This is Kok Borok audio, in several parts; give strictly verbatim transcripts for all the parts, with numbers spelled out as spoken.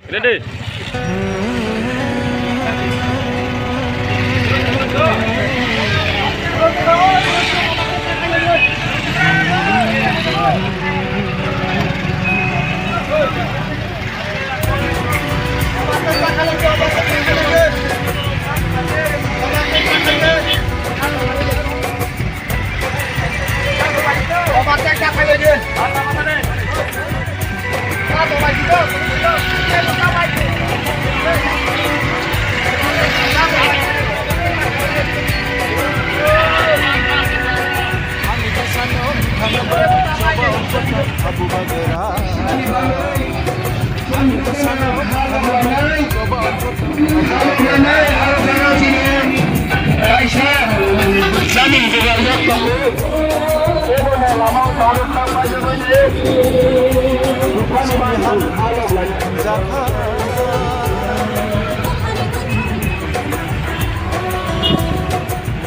Ready?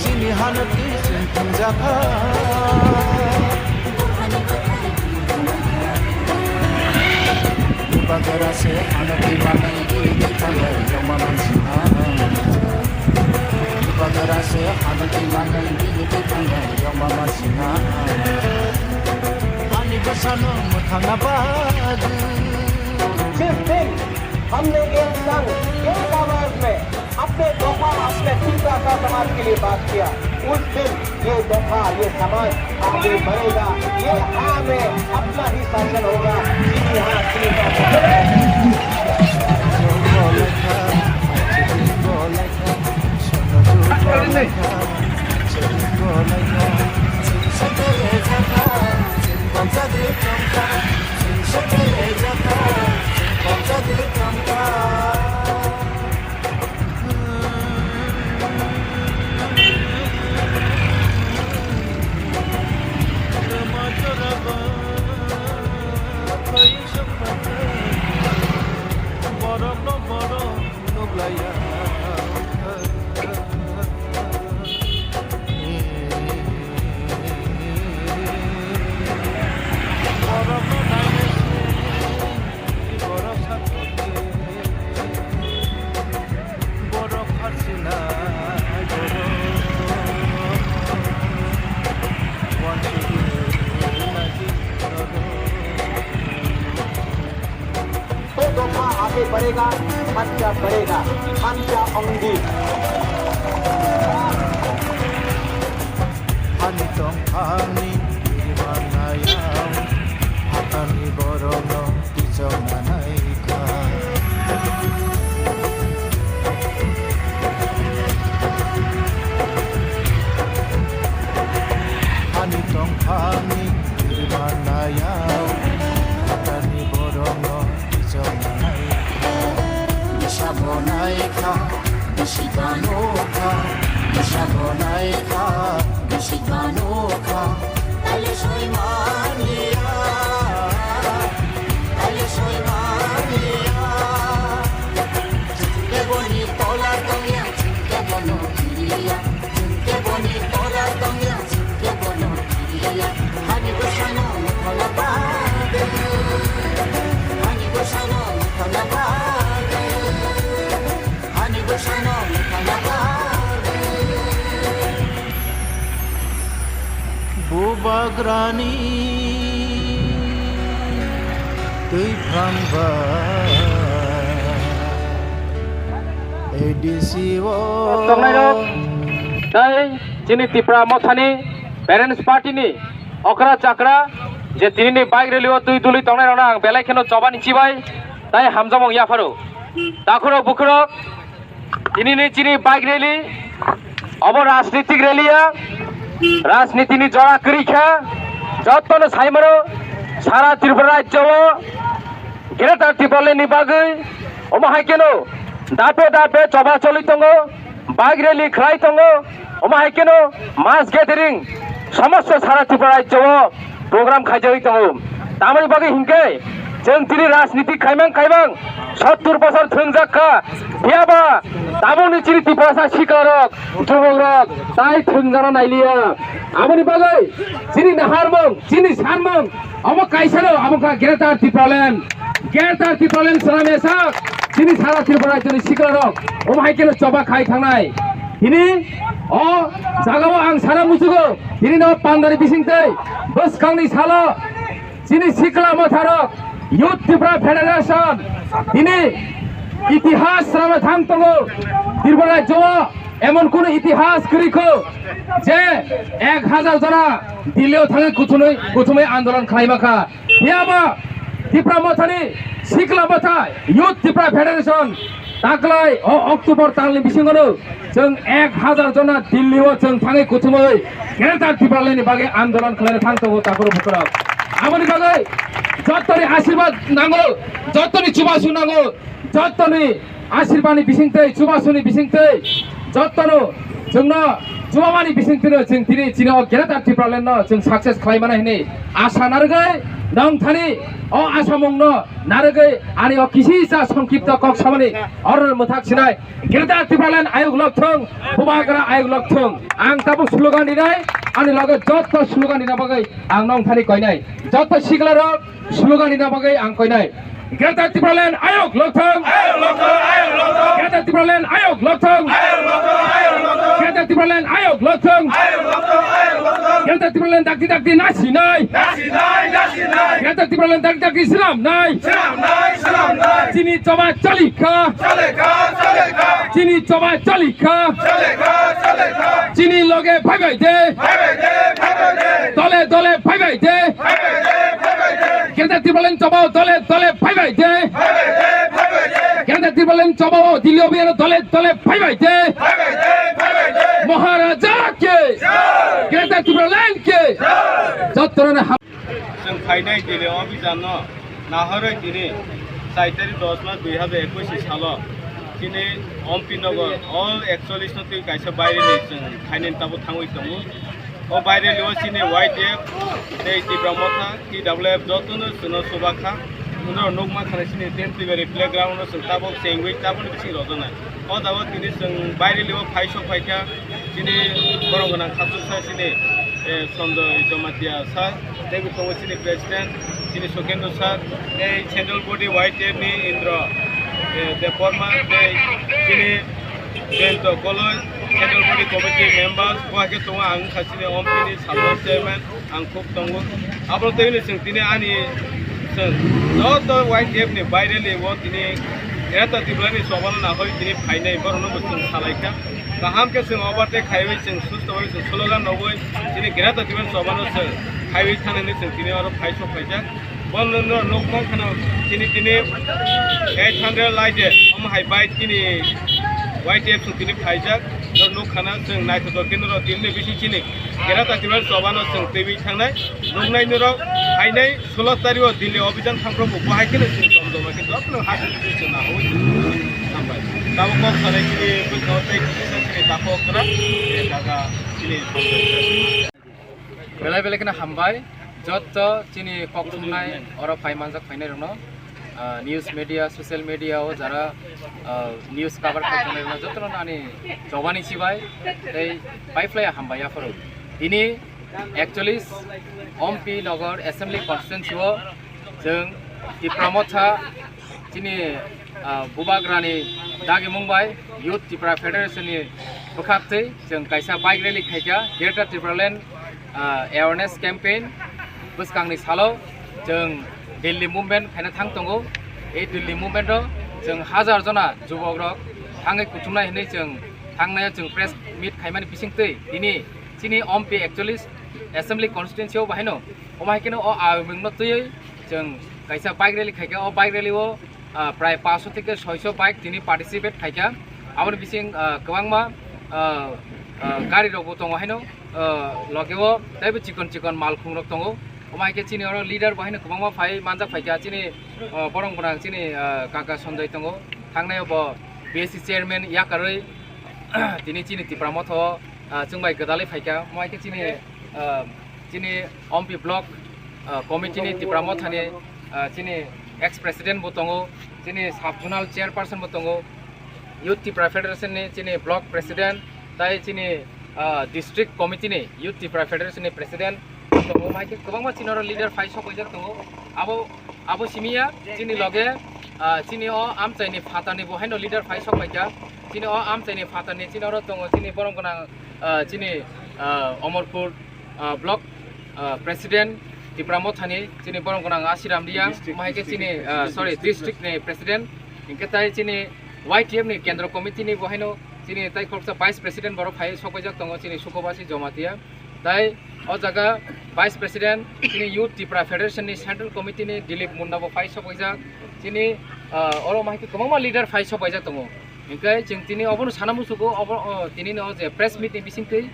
Chini hano twi chwng thwngjakha. Bupagara se hano twi manai twi twi thanglai yongma mansina. Bupagara se hano twi manai twi twi thanglai yongma mansina. Ani bwsano mwthangna bagwi. This thing, हमने एक संघ, एक आवाज में अपने दोफा, अपने तीन दफा समाज के लिए बात किया। उस दिन ये दोफा, ये समाज आगे बढ़ेगा, ये हाँ में अपना ही शासन होगा। जी हाँ, श्री तो दोफा आगे बढ़ेगा, मंचा बढ़ेगा, मंचा Aundhi. Ani tongthangni irimanayang, hatani borokno twichokna naikha. Ani tongthangni irimanayang, hatani borokno Bisi bo naikha, bisi ba nukha, bisi bo naikha, bisi ba nukha. Taile soi manya, taile soi manya. Chwng khe boni tola tongya, chwng khe bono kiriya. Chwng khe boni tola tongya, chwng khe bono kiriya. Hani bwsano mokholna bagwi, hani bwsano mokholna bagwi, hani bwsano mokholna bagwi. Bubagrani twi phrang ba A D C o. Tongnairok, tei chini Tipra Mothani Parents Party ni okra chakra je tinini bike rally o twi dului tongnairokno ang belai kheno chobani chibai tei hamjakmung yapharo. Takhurok bukhurok, tinini chini bike rally obo rajnitik rally ya, rajniti ni jora kwrwi kha, jotono saimano sara Tripura rajyo o Greater Tipraland ni bagwi omo hai kheno dape dape choba choli tongo, bike rally khlai tongo, omo hai kheno mass gathering somosto sara Tripura rajyo o program khaijagwi tongo. Tamoni bagwi hinkhe Chwng tini rajniti khaimang khaimang sottur bosor thwngjak kha. Phiyaba tabukni chini Tiprasa siklarok, jubokrok tai thwngjana nailiya. Aboni bagwi chini naharmung, chini sanmung, omo kaisano abo kha Greater Tipraland. Greater Tipraland swnamya sak chini sara Tripura rajyoni siklarok. Omo hai kheno choba khai thangnai. Tini o jagao ang sana muchugo, tini no pandari bisingtwi bwskangni salo chini sikla motharok Youth Tipra Federation tini itihas rama thang tongo. Tripura rajyo emon kono itihas kwrwi kho je ek hajar jona Delhi o thangwi kuthumwi, kuthumwi andolon khlaima kha. Phiyaba Tipra mothani sikla motha Youth Tipra Federation taklai o October talni bisingono chwng ek hajar jona Delhi o chwng thangwi kuthumwi Greater Tipraland ni bagwi andolon khlaina thang tongo takhurok bukhurok. Aboni bagwi jottoni asirwad nango, jottoni chubachu nango, jottoni asirwad ni bisingtwi, chubachu ni bisingtwi, jottono chwngno chubamani bisingtwino chwng tini chini o Greater Tipraland no chwng success khlai mano hinwi asa narwgwi nong thani o asamungno narwgwi ani o kisisa songkipto kok samani order mwthak sinai. Greater Tipraland ayuk lok thung, Bubagra ayuk lok thung. Ang tabuk slogan rinai, ani loge joto slogan rina bagwi ang nong thani koinai. Joto siklarok slogan rina bagwi ang koinai. Greater Tipraland ayuk lok thung. Ayuk lok thung, ayuk lok thung. Greater Tipraland ayuk lok thung. Ayuk lok thung, ayuk lok thung. Greater Tipraland ayuk lok thung. Ayuk lok thung, ayuk lok thung. Greater Tipraland dakti dakti nasinai. Nasinai, nasinai. Greater Tipraland dakti dakti swnamnai. Swnamnai, swnamnai. Chini choba choli kha. Choli kha, choli kha. Chini choba choli kha. Choli kha, choli kha. Chini loge phai bai de. Phai bai de, phai bai de. Dole dole phai bai de. Phai bai de, phai bai de. Greater Tipraland chobao dole dole phai bai de. Phai bai de, phai bai de. Greater Tipraland chobao Delhi o biyano dole dole phai bai de. Phai bai de, phai bai de. Maharaja ke. Jai. Greater Tipraland ke. Jai. Jottorano ham- Chwng phainai Delhi o bijanno nahorwi tini char tarik dos mas dui hajar ekush salo chini Ompi Nagar all ekchollish no twi kaisa baireni chwng phainani tabuk thangwi tongo. O baireni o chini Y T F tei Tipra Motha, T W F jotono chwngno chuba kha. Uno nukma khana chini Tenth February playground no chwng tabuk chengwi tabukni bising rojana. O jaga tini chwng baireni o phai sok phaikha. Chini borok gwnang khasuksa chini, eh, Sanjoy Jamatia sir, tei bo tongo chini president, chini Sukendra sir, tei central body Y T F ni Indra, eh, Debbarma, tei chini Jayanta Koloi, central body committee members, bo hai khe tongo ang wngkha chini Ompi ni sub chairman. Ang khub tongo. Abo tei hwnwi chwng tini ani chwng joto Y T F ni baireni o tini Greater Tipraland ni chobano nahoi tini phainai borokno bo chwng salaikha. Kaham khe chwng overtake khaiwi chwng susto bai chwng slogan rogwi chini Greater Tipraland chobano chwng khaiwi thani hwnwi chwng tini oro phai sok phaijak. Bono no nukmang kheno chini tini eight hundred laide omo hai bike tini Y T F chwng tini phaijak. Norok nuk khana chwng naithotok khe norok tini bisi chini Greater Tipraland chobano chwng twiwi thangnai. Nuknai norok phainai sulo tario Delhi obijan thangphru bo bahai kheno chwng jom joma khe jotono hachwk chwng nahawi hambai. Tabuk kok sanai chini bwskango tei kisa chini takhuk okra, eh, jaga chini. Belai belai kheno hambai, joto chini kok thumnai oro phai manjak phainai rokno, ah, news media, social media o jara, ah, news cover khai tongnai rokno jotono ani chobani chibai tei pai phlai hambai yaphuru. Tini ekchollish Ompi Nagar Assembly Constituency o chwng Tipra Motha chini, ah, Bubagrani dagimung bai Youth Tipra Federation ni bwkhaktwi chwng kaisa bike rally khaikha Greater Tipraland, ah, awareness campaign bwskangni salo chwng Delhi movement khaina thang tongo. Ei Delhi movement o chwng hajar jona jubok rok thangwi kuchumnai hinwi chwng thangnai o chwng press meet khaimani bisingtwi tini chini Ompi ekchollish Assembly Constituency o bahaino omo hai kheno o ayomwngno twiwi chwng kaisa bike rally khaikha. O bike rally o, ah, prai paanch sho theke soi sho bike tini participate khaikha. Aboni bising, ah, kwbangma, ah, ah, gari rokbo tongo haino, ah, loge o teibo chikon chikon malkhung rok tongo. Omo hai khe chini oro leader bo haino kwbangma phai manjak phaikha chini, ah, borok gwnang chini, ah, kaka Sanjoy tongo. Thangnai o bo B S C chairman yakarwi tini chini Tipra Motha o, ah, chwng bai gwdalwi phaikha. Omo hai khe chini, ah, chini Ompi block, ah, committee ni Tipra Motha ni, ah, chini ex president bo tongo, chini sub zonal chairperson bo tongo, Youth Tipra Federation ni chini block president, tai chini, ah, district committee ni Youth Tipra Federation ni president tongo, mai khe kwbangma chini oro leader phai sok paijak tongo. Abo, abo simi ya chini loge, ah, chini o amchaini phatani bo haino leader phai sok paikha. Chini o amchaini phatani chini oro tongo chini borom gwnang, ah, chini, ah, Omorpur, ah, block, ah, president Tipra Mothani, chini borom gwnang Asiram Riyang, mahai khe chini, ah, sorry, district ni president, hinkhe tai chini Y T F ni kendro committee ni bo haino chini tai khoroksa vice president borok phai sok paijak tongo chini Sukobasi Jomatia. Tai o jaga vice president chini Youth Tipra Federation ni central committee ni Dilip Munda bo phai sok paijak. Chini, ah, oro mahai khe kwbangma leader phai sok paijak tongo. Hinkhe chwng tini obono sana muchugo, obo, o, tini no je press meet ni bisingtwi,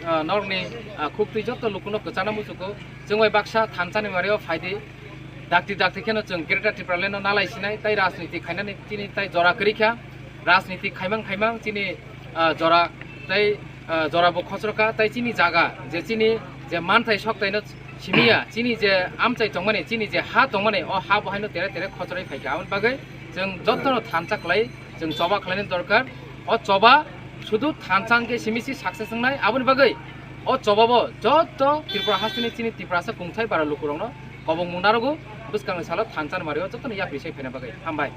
ah, norokni, ah, khuktwi joto lukuno kwchana muchugo. Chwng bai baksa thansa ni mario phaidi. Dakti dakti kheno chwng Greater Tipraland no nalai sinai, tai rajniti khainani chini tai jora kwrwi kha. Rajniti khaimang khaimang chini, ah, jora tai, ah, jora bo khosro kha, tai chini jaga je chini je manthai sok tai no simiya, chini je amchai tongmani, chini je ha tongmani, o ha bo haino tere tere khosroi phai kha. Aboni bagwi chwng jotono thansa khlai, chwng choba khlaina dorkar. O choba sudu thansa hwnkhe simi si success wngnai. Aboni bagwi o choba bo joto Tripura hasteni chini Tiprasa kungthai bara lukurokno kobong mung narogo. Bwskangni salo thansa ni mario jotono yapri sai phaina bagwi. Hambai.